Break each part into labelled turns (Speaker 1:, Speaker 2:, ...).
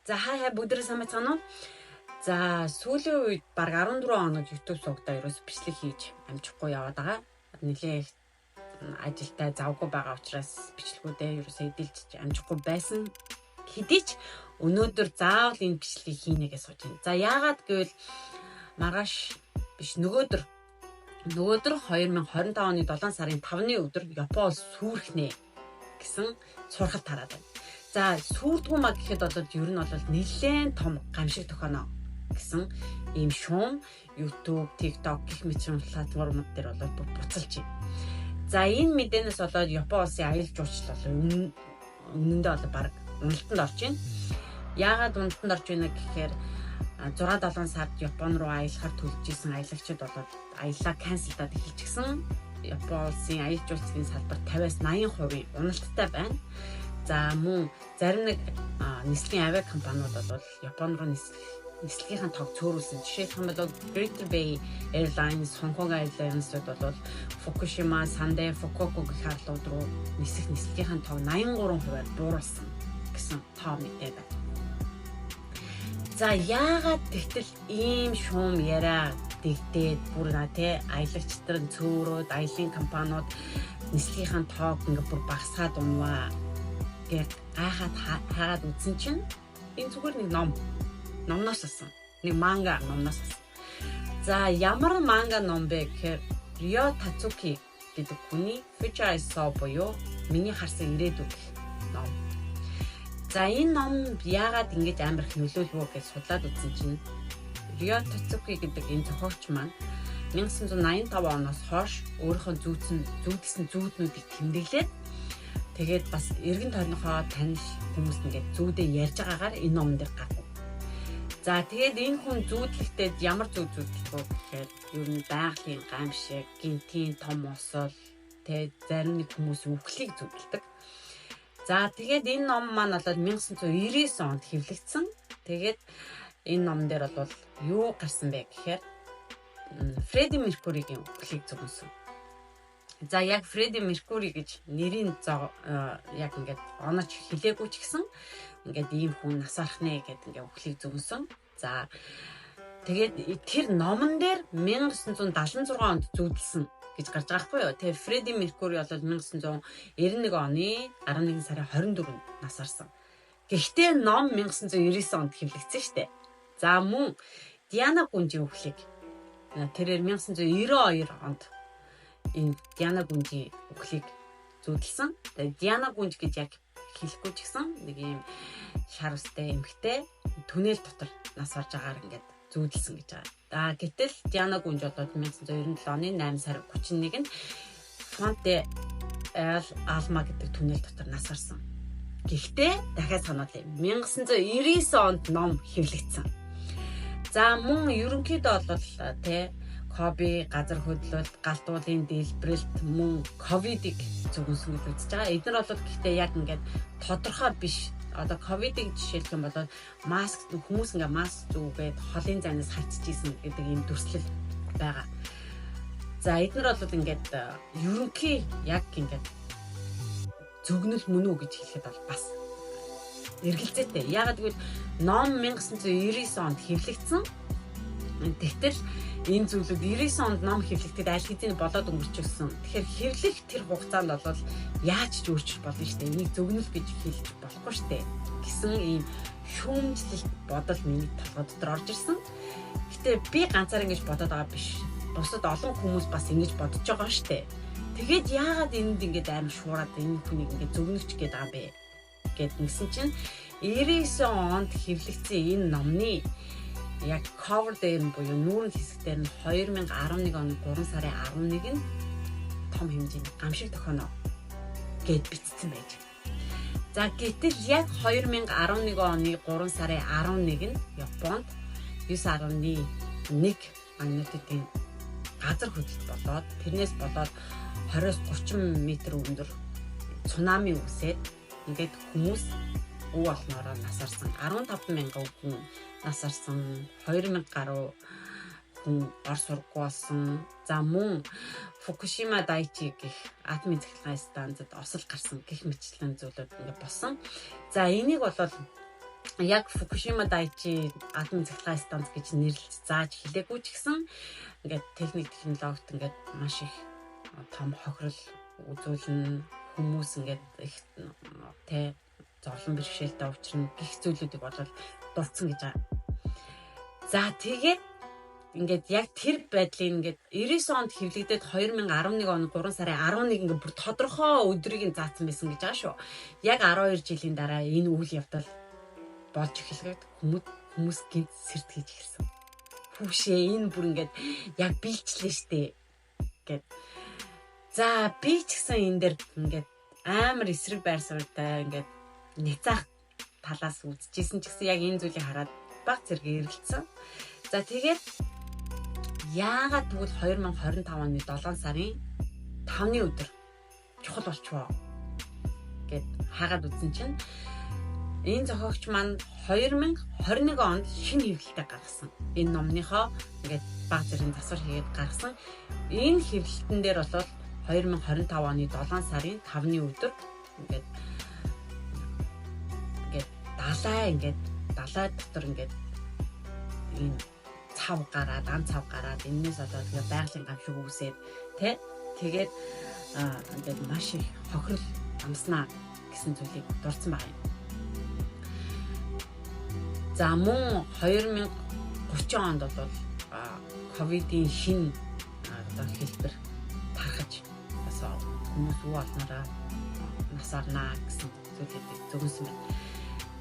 Speaker 1: За хай хай бүгдээрээ сайн байцгаана уу? За сүүлийн үед баг 14 хоног YouTube сувгадаа ерөөс бичлэг хийж амжихгүй яваад байгаа. Нилээн их ажилтай завгүй байгаа учраас бичлэгүүдээ ерөөсөө эдэлж амжихгүй байсан. Хэдий ч өнөөдөр заавал энэ бичлэгийг хийнэ гэж сууж байна. За яагаад гэвэл маргааш биш нөгөөдөр 2025 оны 7 сарын 5-ны өдөр Япон улс сүрхнэ гэсэн сурхал тараад байна. За сүрдгүү маа гэхэд бол ер нь бол нэлээд том гамшиг тохионо гэсэн ийм шуум YouTube, TikTok гэх мэт платформуд дээр бол буцалж байна. За энэ мэдээнээс болоод Япон улсын аялал жуулчлал бол үнэндээ бол баг уналтанд орж байна. Яагаад уналтанд орж байна гэхээр 6 7 сард Япон руу аялахаар төлж исэн аялагчид бол аяллаа канселдаад эхэлчихсэн. Япон улсын аялал жуулчлалын салбар 50-аас 80% уналттай байна. За мөн зарим нэг нислэгийн авиа компаниуд бол Япон руу нислэгийнхэн тоог цөөрүүлсэн. Жишээлх юм бол Greater Bay Airlines, Hong Kong Airlines-ууд бол Fukushima, Sendai, Fukuoka гэх арлууд руу нисэх нислэгийнхэн тоог 83%-аар бууруулсан гэсэн тоо мэдээ байна. За яагаад тэгтэл ийм шуум яриа дэгдээд бүр на тэ аялагчид нар цөөрөөд аялын компаниуд нислэгийнхэн тоог ингээ бүр багасгаад унваа гэж гайхаад хаагаад үзсэн чинь энэ зүгээр нэг номноос болсон. Нэг манга номноос болсон. За ямар манга ном бэ гэхээр Ryo Tatsuki гэдэг хүний Future I Saw буюу миний харсан ирээдүй гэх ном. За энэ ном яагаад ингэж амар их нөлөөлвөө гэж судлаад үзсэн чинь Ryo Tatsuki гэдэг энэ зохиогч маань 1985 оноос хойш өөрийнхөө зүүдсэн зүүднүүдийг тэмдэглээд тэгээд бас эргэн тойрныхоо танил хүмүүс ингээд зүүдээ ярьж байгаагаар энэ номон дээр гардаг. За тэгээд энэ хүн зүүдлэхдээ ямар зүүд зүүддэг вэ гэхээр ер нь байгалийн гамшиг, гинтийн том осол, тэгээд зарим нэг хүмүүс үхлийг зүүдэлдэг. За тэгээд энэ ном маань бол 1999 онд хэвлэгдсэн. Тэгээд энэ ном дээр бол юу гарсан бэ гэхээр Фредди Меркуригийн үхлийг зөгнсөн. За яг Фредди Меркури гэж нэрийн яг ингээд онооч хэлээгүй ч гэсэн ингээд ийм хүн нас барах нэ гэд ингээд үхлийг зөгнсөн. За тэгээд тэр номон дээр 1976 онд зүүдэлсэн гэж гарч байгаа байхгүй юу. Тэгээ Фредди Меркури бол 1991 оны 11 сарын 24-нд нас барсан. Гэхдээ ном 1999 онд хэвлэгдсэн шүү дээ. За мөн Диана гүнжийн үхлийг тэрээр 1992 онд энэ Диана гүнжийн үхлийг зүүдэлсэн. Тэгээ Диана гүнж гэж яг хэлэхгүй ч гэсэн нэг ийм шар үстэй эмэгтэй түнэл дотор нас барж байгаагаар ингээд зүүдэлсэн гэж байгаа. За гэтэл Диана гүнж одоо 1997 оны 8 сар 31-нд Фонте Алма гэдэг түнэл дотор нас барсан. Гэхдээ дахиад сануулъя. 1999 онд ном хэвлэгдсэн. За мөн ерөнхийдөө бол тэ Коби, газар хөдлөлт, галт уулын дэлбэрэлт мөн ковидыг зөгнсөн гэж үзэж байгаа. Эдгээр бол гэхдээ яг ингээд тодорхой биш. Одоо ковидыг жишээлх юм бол маск хүмүүс ингээд маск зүүгээд холын зайнаас харьцаж исэн гэдэг ийм дүрслэл байгаа. За эдгээр бол ингээд ерөнхий яг ингээд зөгнөл мөн үү гэж хэлэхэд бол бас эргэлзээтэй. Яагаад гэвэл ном 1999 онд хэвлэгдсэн. Тэгтэл энэ зүйлүүд 99 онд ном хэвлэгдэхэд аль хэзээ болоод өнгөрчихсөн. Тэгэхээр хэвлэх тэр хугацаанд бол яаж ч өөрчилж болно шүү дээ. Энийг зөгнөл гэж хэлж болохгүй шүү дээ гэсэн ийм шүүмжлэлт бодол миний толгой дотор орж ирсэн. Гэтэ би ганцаар ингэж бодоод байгаа биш. Бусад олон хүмүүс бас ингэж бодож байгаа шүү дээ. Тэгээд яагаад энд ингэж амар шуураад энэ хүнийг ингэж зөгнөч гээд байгаа юм бэ гэд нэгсэн чинь 99 онд хэвлэгдсэн энэ номны яг cover дээр нь буюу нүүрэн хэсэг дээр нь 2011 оны 3 сарын 11-нд том хэмжээний гамшиг тохионо гэд бичсэн байж. За гэтэл яг 2011 оны 3 сарын 11-нд Японд 9.1 магнитудын газар хөдлөлт болоод тэрнээс болоод 20-оос 30 м өндөр цунами үүсээд ингээд хүмүүс өв олноороо нас барсан. 15 мянган хүн нас барсан. 2000 гаруй хүн ор сургуу болсон. За мөн Фукушима Дайчи гэх атомын цахилгаан станцад осол гарсан гэх мэтчлэн зүйлүүд ингээд болсон. За энийг бол Яг Фукушима Дайчи атомын цахилгаан станц гэж нэрлэж зааж хэлээгүй ч гэсэн ингээд техник технологид ингээд маш их том хохирол үзүүлнэ, хүмүүс ингээд их тэ зовлон бэрхшээлтэй учрна гих зүйлүүдийг бол дурдсан гэж байгаа. За тэгээд ингээд яг тэр байдлыг ингээд 99 онд хэвлэгдээд 2011 оны 3 сарын 11 ингээд бүр тодорхой өдрийг нь заасан байсан гэж байгаа шүү. Яг 12 жилийн дараа энэ үйл явдал болж эхлэхэд хүмүүс гинт сэртгэж эхэлсэн. Хүүшээ энэ бүр ингээд яг биелчлээ штэ гэд. За би ч гэсэн энэ дээр ингээд амар эсрэг байр суурьтай ингээд няцаах талаас үзчихсэн ч гэсэн яг энэ зүйлийг хараад баг зэрэг эргэлцсэн. За тэгээд яагаад тэгвэл 2025 оны 7 сарын 5-ны өдөр чухал болчихвоо гэд хаагаад үзсэн чинь энэ зохиогч маань 2021 онд шинэ хэвлэлтэй гаргасан. Энэ номныхоо ингээд баг зэргийн засвар хийгээд гаргасан. Энэ хэвлэлтэн дээр бол 2025 оны 7 сарын 5-ны өдөр ингээд далай ингээд далай дотор ингээд энэ цав гараад, ан цав гараад энэс болоод тэгээ байгалийн гамшиг үүсээд тэ тэгээд ингээд маш их хохирол амснаа гэсэн зүйлийг дурдсан байгаа юм. За мөн 2030 онд бол ковидын шинэ одоо хэлбэр тархаж бас хүмүүс үе олноороо нас арнаа гэсэн зүйлүүдийг зөгнсөн байна.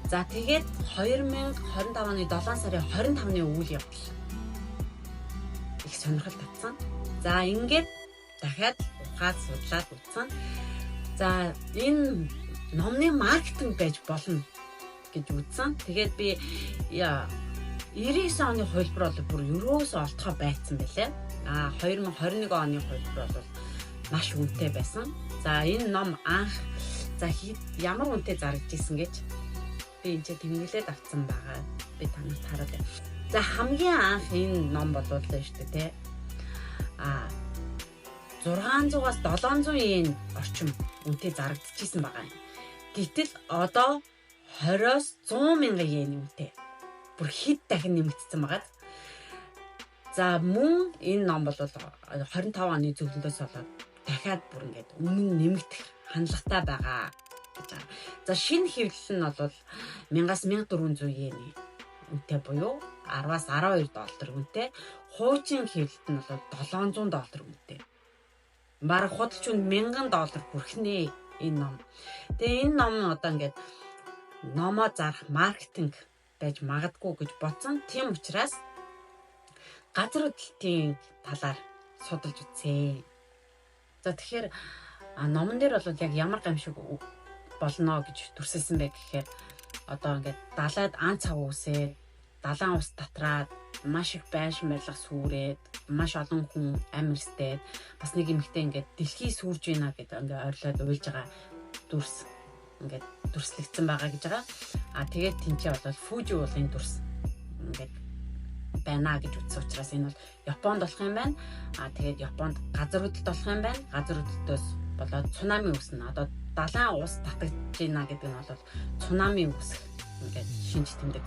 Speaker 1: За тэгээд 2025 оны 7 сарын 25-ны үйл явдал их сонирхол татсан. За ингээд дахиад ухаад судлаад үзсэн. За энэ номны маркетинг байж болно гэж үзсэн. Тэгээд би 99 оны хувилбар бол бүр ерөөсөө олдохоо байцсан байлээ. А 2021 оны хувилбар бол маш үнэтэй байсан. За энэ ном анх за ямар үнэтэй зарагдж исэн гэж би энэ ч тэмдэглээд авцсан байгаа. Би та нарт харуулъя. За хамгийн анх энэ ном болвол шүү дээ, тэ. А 600-аас 700 йен орчим үнэтэй зарагдчихсан байгаа юм. Гэтэл одоо 20-оос 100 мянган йен үнэтэй. Бүр хэд дахин нэмэгдсэн байгаа. За мөн энэ ном бол 25 оны зөвлөлөөс болоод дахиад бүр ингээд үнэн нэмэгдэх хандлагатай байгаа гэж байгаа. За шинэ хэвлэл нь бол 1000-аас 1400 йений үнэтэй буюу 10-аас 12 доллар үнэтэй. Хуучин хэвлэлт нь бол 700 доллар үнэтэй. Бараг худалч үнд 1000 доллар хүрэх нэ энэ ном. Тэгээ энэ ном нь одоо ингээд номоо зарах маркетинг байж магадгүй гэж бодсон. Тийм учраас газар хөдлөлтийн талаар судалж үзсэн. За тэгэхээр номон дээр бол яг ямар гамшиг болно гэж дүрсэлсэн бэ гэхээр одоо ингээд далайд ан цав үүсээд, далайн ус татраад, маш их байшин барилга сүрээд, маш олон хүн амь эрсдээд, бас нэг эмэгтэй ингээд дэлхий сүрж байна гэдэг ингээд ойрлоод уйлж байгаа дүрс ингээд дүрслэгдсэн байгаа гэж байгаа. А тэгээд тэнцээ бол Фужи уулын дүрс ингээд байна гэж үзсэн учраас энэ бол Японд болох юм байна. А тэгээд Японд газар хөдлөлт болох юм байна. Газар хөдлөлтөөс болоод цунами үүснэ. Одоо далайн ус татагдж байна гэдэг нь бол цунами үүсэх ингээд шинж тэмдэг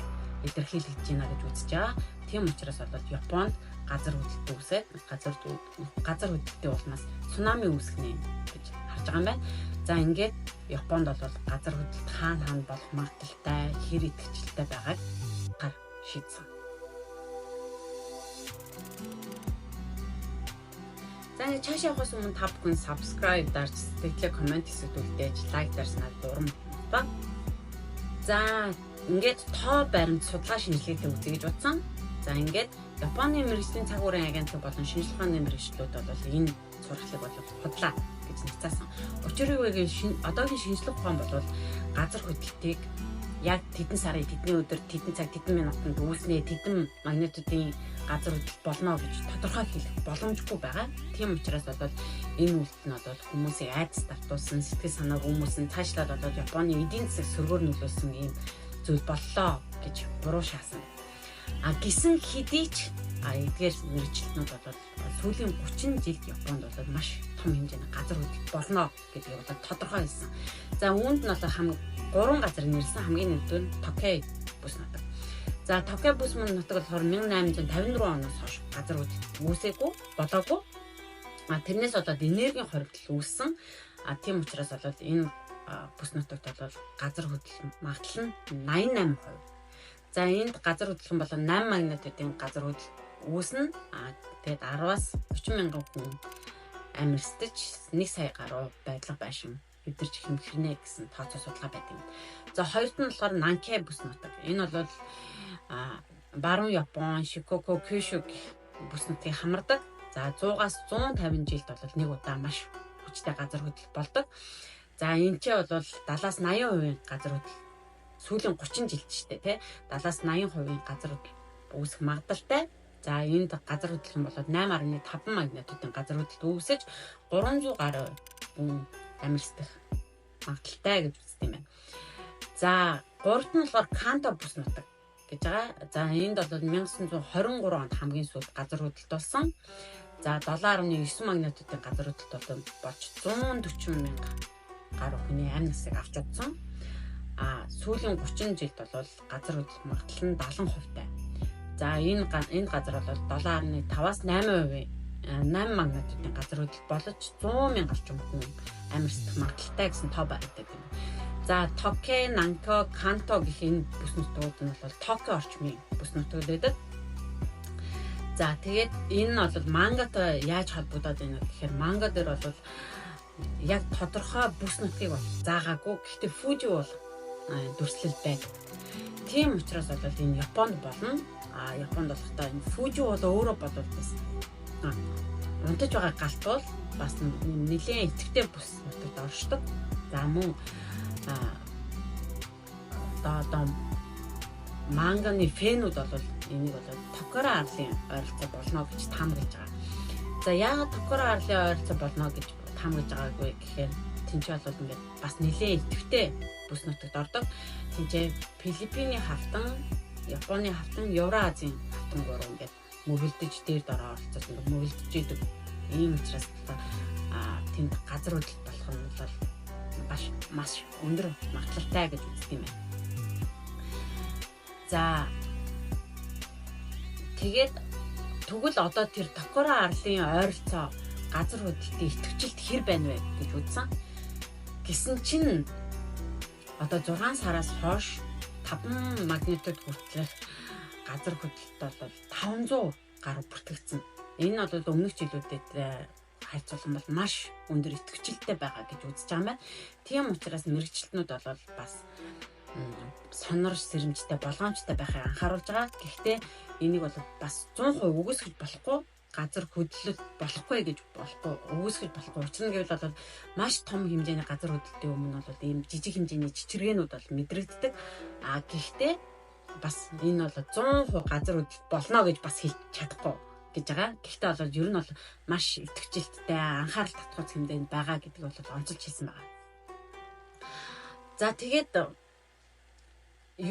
Speaker 1: илэрхийлэгдэж байна гэж үзэж байгаа. Тийм учраас бол Японд газар хөдлөлт үүсээд газар хөдлөлтийн улмаас цунами үүсгэнэ гэж харж байгаа юм байна. За ингээд Японд бол газар хөдлөлт хаана хаана болох магадлалтай, хэр идэвхжэлтэй байгааг гар шийдсэн. За ингээд цааш явахаас өмнө та бүхэн subscribe дарж, сэтгэлээ коммент хэсэгт үлдээж, лайк дарснаар дурам ба. За ингээд тоо баримт судалгаа шинжилгээтэй үзье гэж бодсон. За ингээд Японы мэргэжлийн цаг үеийн агентлаг болон шинжлэх ухааны мэргэжлүүд бол энэ сургалыг бол худлаа гэж няцаасан. Учир юу гэвэл одоогийн шинжлэх ухаан бол газар хөдлөлтийг яг тэдэн сарын тэдний өдөр тэдэн цаг тэдэн минутанд үүснэ, тэдэн магнитудын газар хөдлөлт болно гэж тодорхой хэлэх боломжгүй байгаа. Тийм учраас бол энэ үйлдэл нь бол хүмүүсийг айдас давтуулсан, сэтгэл санааг хүмүүсэн, цаашлаад бол Японы эдийн засаг сөргөөр нөлөөлсөн ийм зүйл боллоо гэж буруу шаасан. А гисэн хэдий ч эдгээр мэргэжилтнүүд бол сүүлийн 30 жилд Японд бол маш том хэмжээний газар хөдлөлт болно гэдгийг бол тодорхой хэлсэн. За үүнд нь бол гурван газар нэрсэн. Хамгийн нэгдүгээр нь Токей бүс нутаг. За Токио бүс нутаг болохоор 1854 оноос хойш газар хөдлөлт үүсээгүй, болоогүй. А тэрнээс болоод энергийн хоригдол үүссэн. А тийм учраас бол энэ бүс нутагт бол газар хөдлөх магадлал нь 88%. За энд газар хөдлөх нь бол 8 магнитудын газар хөдлөлт үүснэ. А тэгээд 10-аас 30 мянган хүн амьсдаж 1 сая гаруй байдлага байшин эвдэрч хэмхэрнэ гэсэн тооцоо судалгаа байдаг юм. За хоёрт нь болохоор Нанкэ бүс нутаг. Энэ бол баруун Япон, Шикоку, Кюшү гэх бүс нутгийг хамардаг. За 100-аас 150 жилд бол нэг удаа маш хүчтэй газар хөдлөлт болдог. За энэ ч бол 70-аас 80% газар хөдлөлт сүүлийн 30 жилд ч тий 70-аас 80% газар хөдлөлт үүсэх магадлалтай. За энд газар хөдлөх юм бол 8.5 магнитудын газар хөдлөлт үүсэж 300 гаруй хүн амьсдах магадлалтай гэж үздэг юм байна. За гуравт нь болохоор Канто бүс нутаг гэж байгаа. За энд бол 1923 онд хамгийн сүүлд газар хөдлөлт болсон. За 7.9 магнитудын газар хөдлөлт болж 140 мянга гаруй хүний амь насыг авч удсан. А сүүлийн 30 жилд бол газар хөдлөх магадлал нь 70% тай. За энэ газар бол 7.5-аас 8% 8 магнитудын газар хөдлөлт болж 100 мянга орчим хүн амьсдах магадлалтай гэсэн тоо баригдаад байна. За Токио, Нанко, Канто гэх энэ бүс нутгууд нь бол Токио орчмын бүс нутгууд байдаг. За тэгээд энэ нь бол мангатай яаж холбогдоод байна вэ гэхээр манга дээр бол яг тодорхой бүс нутгийг бол заагаагүй. Гэхдээ Фужи бол дүрслэл байдаг. Тийм учраас бол энэ Японд болно. А Японд болохдоо энэ Фужи бол өөрөө болвол бас унтаж байгаа галт бол бас нэлээд идэвхтэй бүс нутагт оршдог. За мөн одоо манганы фэнүүд бол энийг бол Токора арлын ойролцоо болно гэж таамаглаж байгаа. За яагаад Токора арлын ойролцоо болно гэж таамаглаж байгаагүй гэхээр тэнцээ бол ингээд бас нэлээд идэвхтэй бүс нутагт ордог. Тэнцээ Филиппиний хавтан, Японы хавтан, Евразийн хавтан гурав ингээд мөргөлдөж дээр дороо оролцож ингээд мөргөлдөж идэг. Ийм учраас тэнд газар хөдлөлт болох нь бол маш маш өндөр магадлалтай гэж үздэг юм байна. За тэгээд тэгвэл одоо тэр Токора арлын ойролцоо газар хөдлөлтийн идэвхжилт хэр байна вэ гэж үзсэн. Гэсэн чинь одоо 6 сараас хойш 5 магнитуд хүртэлх газар хөдлөлт бол 500 гаруй бүртгэгдсэн. Энэ бол өмнөх жилүүдэд харьцуулсан бол маш өндөр идэвхжилттэй байгаа гэж үзэж байгаа юм байна. Тийм учраас мэргэжилтнүүд бол бас сонор сэрэмжтэй болгоомжтой байхыг анхааруулж байгаа. Гэхдээ энийг бол бас 100% үгүйсгэж болохгүй, газар хөдлөлт болохгүй гэж болохгүй, үгүйсгэж болохгүй. Учир нь гэвэл бол маш том хэмжээний газар хөдлөлтийн өмнө бол ийм жижиг хэмжээний чичиргээнүүд бол мэдрэгддэг. А гэхдээ бас энэ бол 100% газар хөдлөлт болно гэж бас хэлж чадахгүй гэж байгаа. Гэхдээ бол ер нь бол маш идэвхжилттэй, анхаарал татах хэмжээнд байгаа гэдгийг бол онцолж хэлсэн байгаа. За тэгээд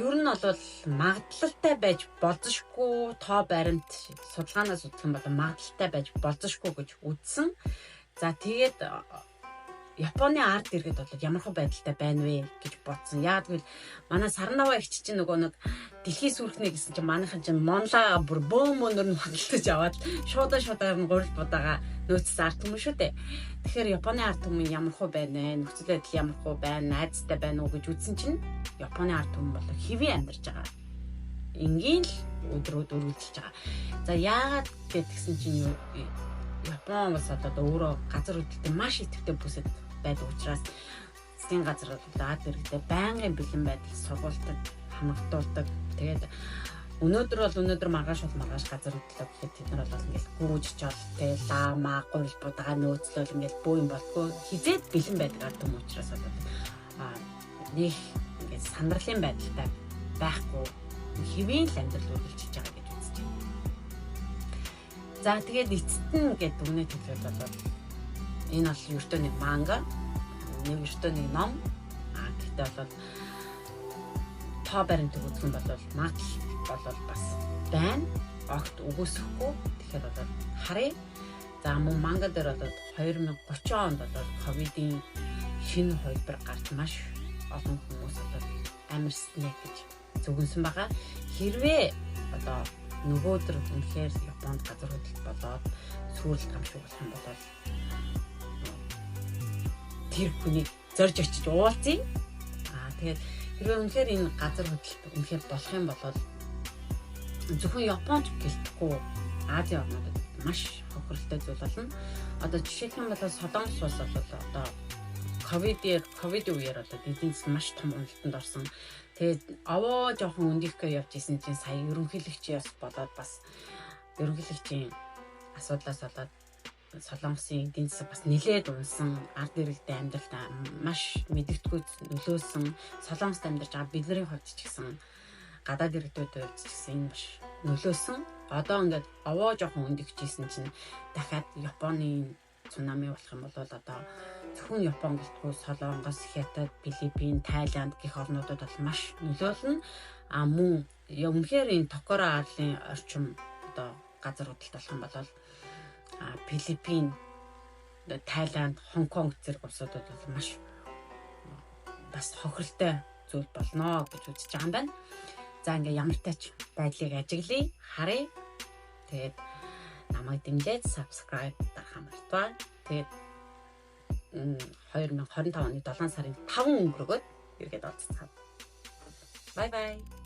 Speaker 1: ер нь бол магадлалтай байж болзошгүй, тоо баримт судалгаанаас үзэх юм бол магадлалтай байж болзошгүй гэж үзсэн. За тэгээд Японы ард иргэд бол ямархуу байдалтай байна вэ гэж бодсон. Яагаад гэвэл манай Сарнава эгч чинь нөгөө нэг дэлхийн сүрхнэ гэсэн чинь манайхан чинь монлаа бүр бөөм өнөр нь худалдаж аваад шуудаа нь гурил будаага нөөцс ард түмэн шүү дээ. Тэгэхээр Японы ард түмэн ямархуу байна вэ? Нөхцөл байдал ямархуу байна? Айцтай байна уу гэж үзсэн чинь Японы ард түмэн бол хэвийн амьдарч байгаа. Энгийн л өдрүүд үргэлжилж байгаа. За яагаад гэдгсэн чинь Япон улс одоо өөрөө газар хөдлөлтөд маш идэвхтэй бүсэд байдаг учраас засгийн газар бол ард иргэдэд байнгын бэлэн байдал сургуультад хамгаалдаг. Тэгээд өнөөдөр маргааш бол маргааш газар хөдлөө гэхэд тэд нар бол ингээл гүүж очоод тэ лама гурил будаага нөөцлөөл ингээл бөө юм болтгоо хизээд бэлэн байдаг ард түмэн учраас бол нэг ингээд сандарлын байдалтай байхгүй хэвийн л амьдрал үргэлжилж байгаа гэж үзэж байна. За тэгээд эцэст нь гэдэг үгний төлөөл бол энэ бол ердөө нэг манга, нэг ердөө нэг ном. А гэхдээ бол тоо баримтыг үзэх юм бол магадлал бол бас байна. Огт үгүйсэхгүй. Тэгэхээр бол харъя. За мөн манга дээр бол 2030 онд бол ковидын шинэ хувилбар гарч маш олон хүмүүс бол амарснэ гэж зөвгөнсөн байгаа. Хэрвээ одоо нөгөөдөр үнэхээр Японд газар хөдлөлт болоод сүрэл гамшиг болох юм бол тэр хүнийг зорж очиж уулзъя. Аа тэгээд хэрвээ үнэхээр энэ газар хөдлөлт үнэхээр болох юм бол зөвхөн Японд гэлтэхгүй Азийн орнуудад маш хохиролтой зүйл болно. Одоо жишээлх юм бол Солонгос улс бол одоо ковидын үеэр бол эдийн засаг маш том уналтанд орсон. Тэгээд овоо жоохон өндөхөө явж исэн чинь сая ерөнхийлөгчийн ёс болоод бас ерөнхийлөгчийн асуудлаас болоод Солонгосын эдийн засаг бас нэлээд унсан, ард иргэдийн амьдралд маш мэдэгдэхүйц нөлөөлсөн. Солонгост амьдарч байгаа бидний хувьд ч гэсэн гадаад иргэдүүдийн хувьд ч гэсэн энэ маш нөлөөлсөн. Одоо ингээд овоо жоохон өндөгчсэн чинь дахиад Японы цунами болох юм бол одоо зөвхөн Япон гэлтгүй Солонгос, Хятад, Филиппин, Тайланд гэх орнуудад бол маш нөлөөлнө. А мөн үнэхээр энэ Токоро арлын орчим одоо газар хөдлөлт болох юм бол Филиппин, Тайланд, Хонконг зэрэг улсуудад бол маш бас хохиролтой зүйл болно гэж үзэж байгаа юм байна. За ингээ ямар тач байдлыг ажиглая, харъя. Тэгээд намайг дэмжиж subscribe дарахаа мартваа. Тэгээд 2025 оны 7 сарын 5 өнгөрөгөөд эргээд олцгаая. Bye bye.